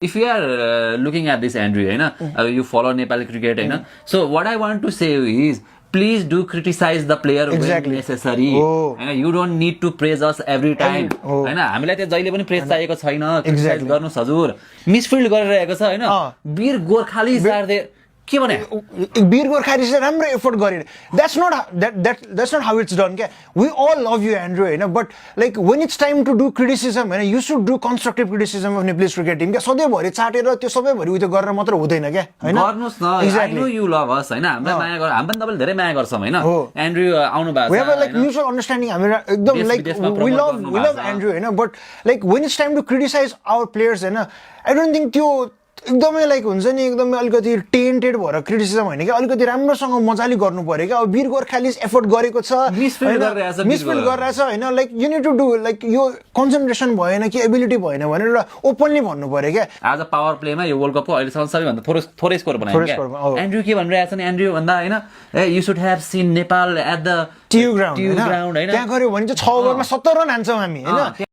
If you are looking at this, Andrew, you follow Nepali cricket, so what I want to say is, please do criticize the player when necessary. You don't need to praise us every time. हामीलाई त्यो जहिले पनि प्रेज चाहिएको छैन. Criticise गर्नुस् हजुर. Misfield गरिरहेको छ हैन. वीर गोर्खाली सार्दे के भने वीर गोर्खालीले राम्रो एफोर्ट गरे. That's not how it's done. We all love you, Andrew, but like when it's time to do criticism, you should do constructive criticism of Nepalese cricket team. सधैँभरि चाटेर त्यो सबैभरि उयो गरेर मात्र हुँदैन के हैन. गर्नुस् न. I know you love us हैन. हामीलाई माया गर. हामी पनि तपाईले धेरै माया गर्छौं हैन. Andrew आउनु भएको छ. We have like mutual understanding. हामी एकदम like we love Andrew, but like when it's time to criticize our players, I don't think त्यो एकदमै लाइक हुन्छ नि एकदमै अलिकति टेन्टेड भएर क्रिटिसिजम होइन कि अलिकति राम्रोसँग मजाले गर्नु पर्यो क्या. अब वीर गोर्खाली एफोर्ट गरेको छ, मिसफिल्ड गरिरहेछ हैन. Like you need to do like यो कन्सन्ट्रेसन भएन कि एबिलिटी भएन भनेर ओपनली भन्नु पर्यो क्या. आज पावर प्लेमा यो वर्ल्ड कपको अहिले सबैभन्दा थोरै स्कोर बनायो क्या. एन्ड्रु के भनिरहेछ नि, एन्ड्रु भन्दा हैन you should have seen Nepal at the TU ground हैन. त्यहाँ गऱ्यो भने चाहिँ 6 ओभरमा 70 रन हान्छौँ हामी हैन.